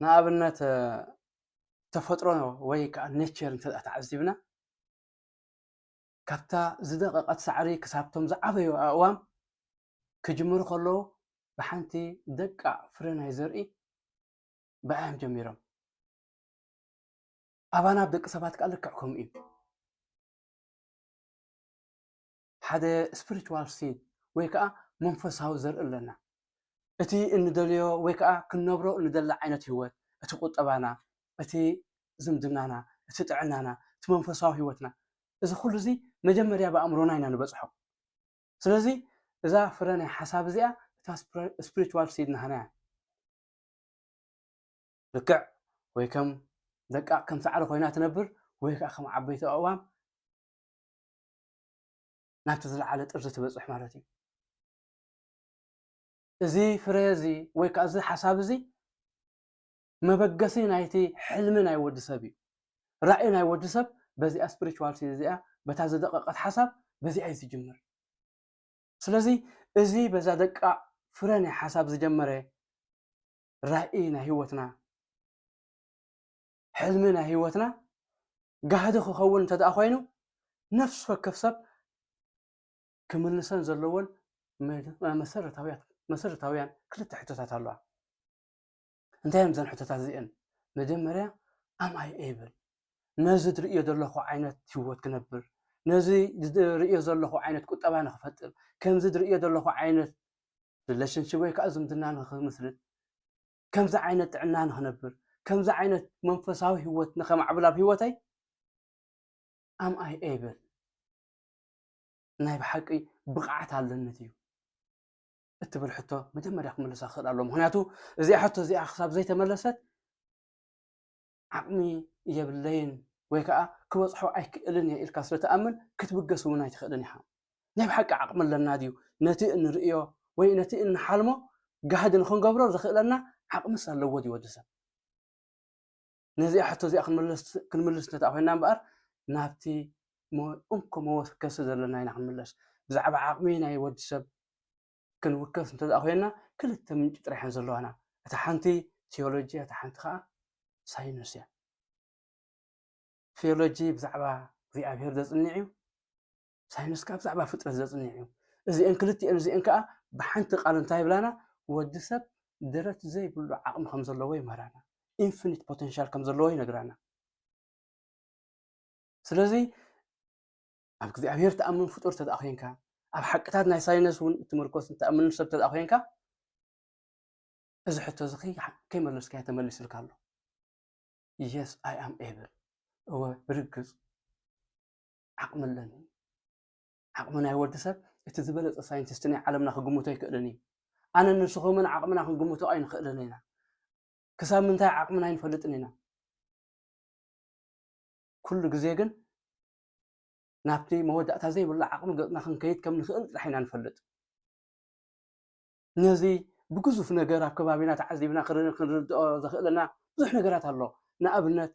ንኣብነት ተፈጥሮ ወይ ከዓ ኔቸር እንተ ተዓዚብና፣ ካብታ ዝደቐቐት ሳዕሪ ክሳብቶም ዝዓበዩ ኣእዋም ክጅምሩ ከለዉ፣ ብሓንቲ ደቃ ፍረ ናይ ዘርኢ ብኣዮም ጀሚሮም። ኣባና ኣብ ደቂ ሰባት ከዓ ልክዕ ከምኡ እዩ። ሓደ ስፒሪቹዋል ሲድ ወይ ከዓ መንፈሳዊ ዘርኢ ኣለና። እቲ እንደልዮ ወይ ከዓ ክንነብሮ እንደላ ዓይነት ህይወት፣ እቲ ቁጠባና፣ እቲ ዝምድናና፣ እቲ ጥዕናና፣ እቲ መንፈሳዊ ህይወትና፣ እዚ ኩሉ እዚ መጀመርያ ብኣእምሮና ኢና ንበፅሖ። ስለዚ እዛ ፍረ ናይ ሓሳብ እዚኣ እታ ስፒሪቹዋል ሲድ ናህና እያ። ልክዕ ወይ ከም ደቃ ከም ሳዕሪ ኮይና ትነብር ወይ ከዓ ከም ዓበይቲ ኣእዋም ናብቲ ዝለዓለ ጥርዚ ትበፅሕ ማለት እዩ። እዚ ፍረ እዚ ወይ ከዓ እዚ ሓሳብ እዚ መበገሲ ናይቲ ሕልሚ ናይ ወዲ ሰብ እዩ። ራእይ ናይ ወዲ ሰብ በዚኣ ስፒሪቹዋል ሲድ እዚኣ፣ በታ ዝደቐቐት ሓሳብ በዚኣ እዩ ዝጅምር። ስለዚ እዚ በዛ ደቃ ፍረ ናይ ሓሳብ ዝጀመረ ራእይ ናይ ህይወትና፣ ሕልሚ ናይ ህይወትና ጋህዲ ክኸውን እንተ ደኣ ኮይኑ፣ ነፍሲ ወከፍ ሰብ ክምልሰን ዘለዎን መ-፣ መሰረታውያን፣ መሰረታውያን ክልተ ሕቶታት ኣለዋ። እንታይ እዮም እዘን ሕቶታት እዚአን? መጀመርያ፣ am I able? ነዚ ዝርእዮ ዘለኹ ዓይነት ህይወት ክነብር፣ ነዚ ዝርእዮ ዘለኹ ዓይነት ቁጠባ ንክፈጥር፣ ከምዚ ዝርእዮ ዘለኹ ዓይነት ሪሌሽንሺፕ ወይ ከዓ ዝምድና ንክምስርት፣ ከምዚ ዓይነት ጥዕና ንክነብር፣ ከምዚ ዓይነት መንፈሳዊ ህይወት ንከማዕብል ኣብ ህይወተይ፣ am I able? ናይ ብሓቂ ብቕዓት ኣለኒ ድዩ እትብል ሕቶ መጀመርያ ክምልሳ ክኽእል ኣለዎ። ምኽንያቱ እዚኣ ሕቶ እዚኣ ክሳብ ዘይተመለሰት፣ ዓቕሚ የብለይን ወይ ከዓ ክበፅሖ ኣይክእልን እየ ኢልካ ስለ ትኣምን፣ ክትብገስ እውን ኣይትኽእልን ኢኻ። ናይ ብሓቂ ዓቕሚ ኣለና ድዩ? ነቲ እንርእዮ ወይ ነቲ እንሓልሞ ጋህዲ ንክንገብሮ ዘኽእለና ዓቕምስ ኣለዎ ድዩ ወዲ ሰብ? ነዚኣ ሕቶ እዚኣ ክንምልስ፣ ክንምልስ እንተ ደኣ ኮይንና እምበኣር፣ ናብቲ መ-፣ እንኮ መወከሲ ዘለና ኢና ክንምለስ። ብዛዕባ ዓቕሚ ናይ ወዲ ሰብ ክንውከስ እንተ ደኣ ኮይንና፣ ክልተ ምንጪ ጥራሕ እየን ዘለዋና። እታ ሓንቲ ቲዮሎጂ፣ እታ ሓንቲ ኸኣ ሳይንስ እያ። ቲዮሎጂ ብዛዕባ እግዚኣብሔር ዘጽንዕ እዩ። ሳይንስ ከኣ ብዛዕባ ፍጥረት ዘጽንዕ እዩ። እዚአን ክልቲአን እዚአን ከኣ ብሓንቲ ቃል እንታይ ይብላና? ወዲ ሰብ ደረት ዘይብሉ ዓቕሚ ከም ዘለዎ ይምህራና። ኢንፊኒት ፖቴንሻል ከም ዘለዎ ይነግራና። ስለዚ ኣብ እግዚኣብሔር ትኣምን ፍጡር እንተ ደኣ ኮይንካ፣ ኣብ ሓቅታት ናይ ሳይንስ እውን እትምርኮስ እትኣምን ሰብ እንተ ደኣ ኮይንካ፣ እዚ ሕቶ እዚ ከይ-፣ ከይመለስካዮ ተመሊሱልካ ኣሎ። Yes, I am able። እወ፣ ብርግጽ ዓቕሚ ኣለኒ። ዓቕሚ ናይ ወዲ ሰብ እቲ ዝበለጸ ሳይንቲስት ናይ ዓለምና ክግምቶ ኣይክእልን እዩ። ኣነን ንስኹምን ዓቕምና ክንግምቶ ኣይንኽእልን ኢና። ክሳብ ምንታይ ዓቕምና ኣይንፈልጥን ኢና። ኩሉ ግዜ ግን ናብቲ መወዳእታ ዘይብሉ ዓቕሚ ገጽና ክንከይድ ከም ንኽእል ጥራሕ ኢና ንፈልጥ። ነዚ ብግዙፍ ነገር ኣብ ከባቢና ተዓዚብና ክር-፣ ክንርድኦ ዘኽእለና ብዙሕ ነገራት ኣሎ። ንኣብነት፣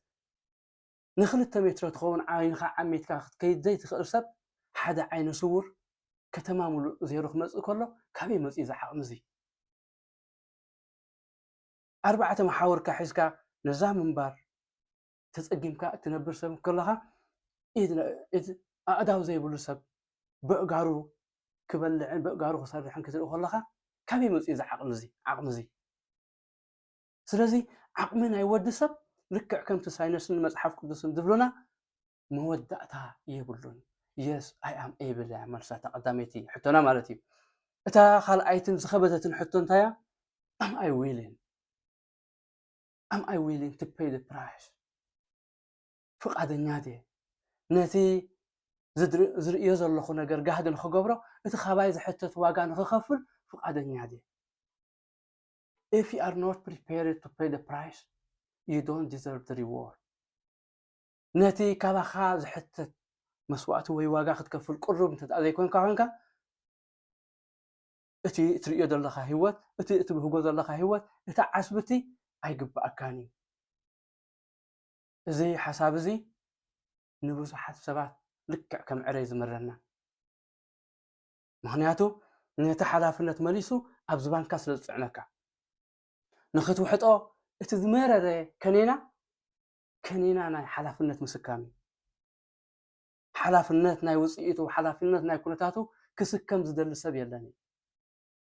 ንክልተ ሜትሮ ትኸውን ዓይንኻ ዓሚትካ ክትከይድ ዘይትኽእል ሰብ፣ ሓደ ዓይነ ስውር፣ ከተማ ሙሉእ ዜሮ ክመጽእ ከሎ፣ ካበይ መጺኡ እዚ ዓቕሚ እዚ? ኣርባዕተ መሓውርካ ሒዝካ ነዛ ምንባር ተጸጊምካ እትነብር ሰብ ከለኻ፣ ኢድ፣ ኢድ ኣእዳው ዘይብሉ ሰብ ብእጋሩ ክበልዕን ብእጋሩ ክሰርሕን ክትርኢ ከለኻ፣ ካበይ መጺኡ እዚ ዓቕሊ እዚ፣ ዓቕሚ እዚ? ስለዚ ዓቕሚ ናይ ወዲ ሰብ ልክዕ ከምቲ ሳይንስን መጽሓፍ ቅዱስን ዝብሉና መወዳእታ የብሉን። Yes, I am able እያ መልሳ እታ ቀዳመይቲ ሕቶና ማለት እዩ። እታ ካልኣይትን ዝኸበደትን ሕቶ እንታይ እያ? Am I willing? Am I willing to pay the price? ፍቓደኛ ድየ? ነቲ ዝድር-፣ ዝርእዮ ዘለኹ ነገር ጋህዲ ንኽገብሮ፣ እቲ ካባይ ዝሕተት ዋጋ ንኽኸፍል ፍቓደኛ ድየ? If you are not prepared to pay the price, you don't deserve the reward. ነቲ ካባኻ ዝሕተት መስዋእቲ ወይ ዋጋ ክትከፍል ቅሩብ እንተ ደኣ ዘይኮንካ ኮይንካ፣ እቲ እትርእዮ ዘለኻ ህይወት፣ እቲ እትብህጎ ዘለኻ ህይወት፣ እቲ ዓስቢ እቲ ኣይግብኣካን እዩ። እዚ ሓሳብ እዚ ንብዙሓት ሰባት ልክዕ ከም ዕረ እዩ ዝምረና። ምኽንያቱ ነቲ ሓላፍነት መሊሱ ኣብ ዝባንካ ስለ ዝጽዕነካ። ንኽትውሕጦ እቲ ዝመረረ ከኔና ከኔና ናይ ሓላፍነት ምስካም እዩ። ሓላፍነት ናይ ውፅኢቱ፣ ሓላፍነት ናይ ኩነታቱ ክስከም ዝደሊ ሰብ የለን እዩ።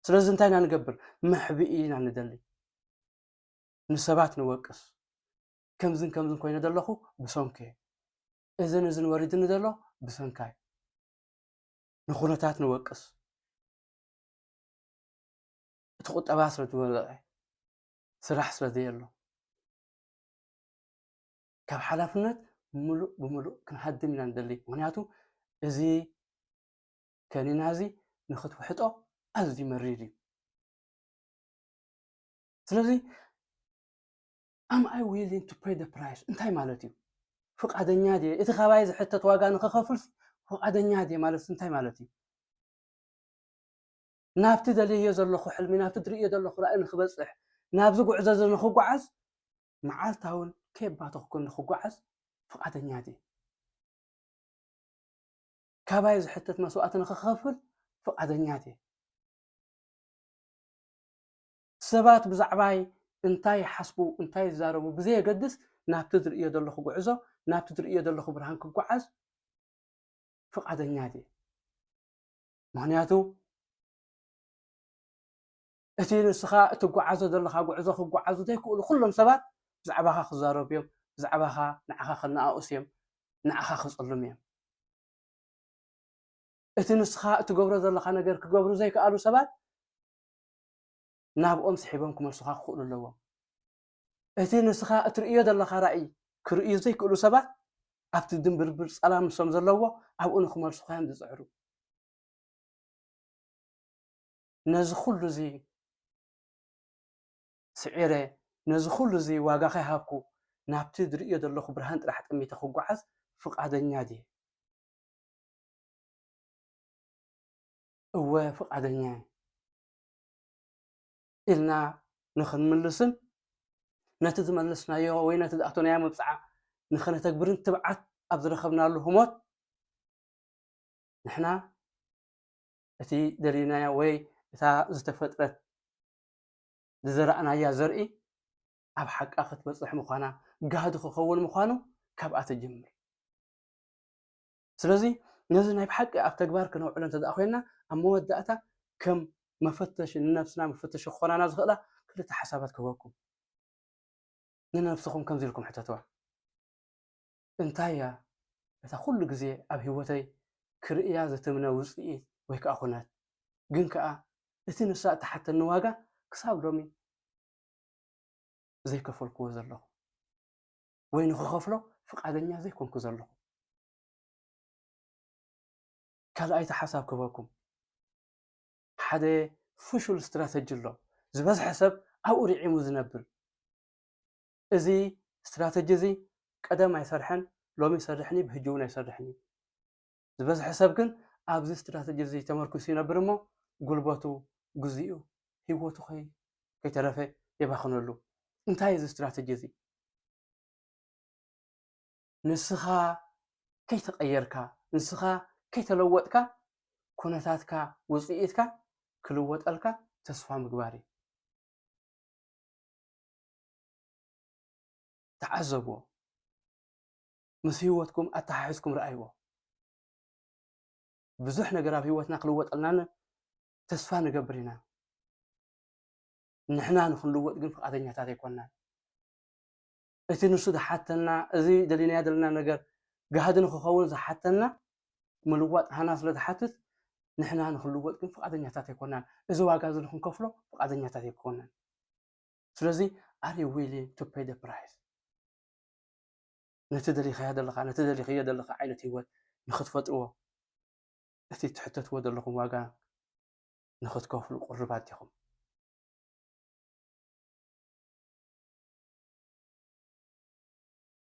ስለዚ እንታይ ኢና ንገብር? መሕብኢ ኢና ንደሊ። ንሰባት ንወቅስ። ከምዝን ከምዝን ኮይነ ዘለኹ ብሰንኩ እየ። እዝን እዝን ወሪድኒ ዘሎ ብሰንካ እዩ። ንኩነታት ንወቅስ። እቲ ቁጠባ ስለ ዝወደቐ፣ ስራሕ ስለ ዘየሎ፣ ካብ ሓላፍነት ምሉእ ብምሉእ ክንሃድም ኢና ንደሊ። ምክንያቱ እዚ ከኒና እዚ ንክትውሕጦ ኣዝዩ መሪር እዩ። ስለዚ am I willing to pay the price እንታይ ማለት እዩ? ፍቓደኛ ድየ? እቲ ካባይ ዝሕተት ዋጋ ንክኸፍል ፍቓደኛ ድየ ማለት እንታይ ማለት እዩ? ናብቲ ደልየዮ ዘለኹ ሕልሚ፣ ናብቲ ዝርእዮ ዘለኹ ራእይ ንክበፅሕ፣ ናብዚ ጉዕዞ እዚ ንክጓዓዝ መዓልታውን ከየባተኽኩ ንክጓዓዝ ፍቓደኛ ድየ? ካባይ ዝሕተት መስዋእቲ ንክኸፍል ፍቓደኛ ድየ? ሰባት ብዛዕባይ እንታይ ይሓስቡ እንታይ ይዛረቡ ብዘየገድስ ናብቲ ዝርእዮ ዘለኹ ጉዕዞ ናብቲ ዝርእዮ ዘለኹ ብርሃን ክጓዓዝ ፍቓደኛ ድየ? ምክንያቱ እቲ ንስኻ እትጓዓዞ ዘለኻ ጉዕዞ ክጓዓዙ ዘይክእሉ ኩሎም ሰባት ብዛዕባኻ ክዛረቡ እዮም። ብዛዕባኻ ንዓኻ ከነኣእሱ እዮም። ንዓኻ ክፅሉም እዮም። እቲ ንስኻ እትገብሮ ዘለኻ ነገር ክገብሩ ዘይከኣሉ ሰባት ናብኦም ስሒቦም ክመልሱኻ ክኽእሉ ኣለዎም። እቲ ንስኻ እትርእዮ ዘለኻ ራእይ ክርእዩ ዘይክእሉ ሰባት ኣብቲ ድንብርብር ጸላም ንሶም ዘለዎ ኣብኡ ንክመልሱኻ እዮም ዝጽዕሩ። ነዚ ኩሉ እዚ ስዒረ ነዚ ኩሉ እዚ ዋጋ ከይሃብኩ ናብቲ ዝርእዮ ዘለኹ ብርሃን ጥራሕ ጠሚተ ክጓዓዝ ፍቓደኛ ድየ? እወ ፍቓደኛ እየ ኢልና ንኽንምልስን ነቲ ዝመለስናዮ ወይ ነቲ ዝኣተናዮ መብጽዓ ንኸነተግብርን ትብዓት ኣብ ዝረኸብናሉ ህሞት ንሕና እቲ ደሊናዮ ወይ እታ ዝተፈጥረት ዝዘራእናያ ዘርኢ ኣብ ሓቃ ክትበፅሕ ምዃና ጋህዲ ክኸውን ምዃኑ ካብኣ ትጅምር። ስለዚ ነዚ ናይ ብሓቂ ኣብ ተግባር ክነውዕሎ እንተ ኮይንና ኣብ መወዳእታ ከም መፈተሺ ንነብስና መፈተሺ ክኾናና ዝኽእላ ክልተ ሓሳባት ክህበኩም። ንነብስኹም ከምዚ ኢልኩም ሕተትዋ፣ እንታይ እያ እታ ኩሉ ግዜ ኣብ ህይወተይ ክርእያ ዝትምነ ውፅኢት ወይ ከዓ ኩነት ግን ከዓ እቲ ንሳ እትሓተኒ ዋጋ ክሳብ ሎሚ ዘይከፈልክዎ ዘለኹ ወይ ንክኸፍሎ ፍቓደኛ ዘይኮንኩ ዘለኹ። ካልኣይቲ ሓሳብ ክህበኩም፣ ሓደ ፍሹል ስትራተጂ ኣሎ ዝበዝሐ ሰብ ኣብኡ ርዒሙ ዝነብር። እዚ ስትራተጂ እዚ ቀደም ኣይሰርሐን፣ ሎሚ ይሰርሕን እዩ፣ ብሕጂ እውን ኣይሰርሕን እዩ። ዝበዝሐ ሰብ ግን ኣብዚ ስትራተጂ እዚ ተመርኩሱ ይነብር እሞ ጉልበቱ፣ ግዚኡ፣ ህይወቱ ከይተረፈ የባኽነሉ። እንታይ እዚ ስትራተጂ እዚ? ንስኻ ከይተቐየርካ፣ ንስኻ ከይተለወጥካ ኩነታትካ፣ ውፅኢትካ ክልወጠልካ ተስፋ ምግባር እዩ። ተዓዘብዎ። ምስ ህይወትኩም ኣተሓሒዝኩም ረኣይዎ። ብዙሕ ነገር ኣብ ህይወትና ክልወጠልናን ተስፋ ንገብር ኢና። ንሕና ንክንልወጥ ግን ፍቓደኛታት ኣይኮንናን። እቲ ንሱ ዝሓተና፣ እዚ ደሊናዮ ዘለና ነገር ጋህዲ ንክኸውን ዝሓተና ምልዋጥ ሃና ስለ ዝሓትት ንሕና ንክንልወጥ ግን ፍቓደኛታት ኣይኮንናን። እዚ ዋጋ እዚ ንክንከፍሎ ፍቓደኛታት ኣይኮንናን። ስለዚ are you willing to pay the price? ነቲ ደሊኻዮ ዘለኻ ነቲ ደሊኽዮ ዘለኻ ዓይነት ህይወት ንክትፈጥርዎ እቲ ትሕተትዎ ዘለኹም ዋጋ ንክትከፍሉ ቅሩባት ዲኹም?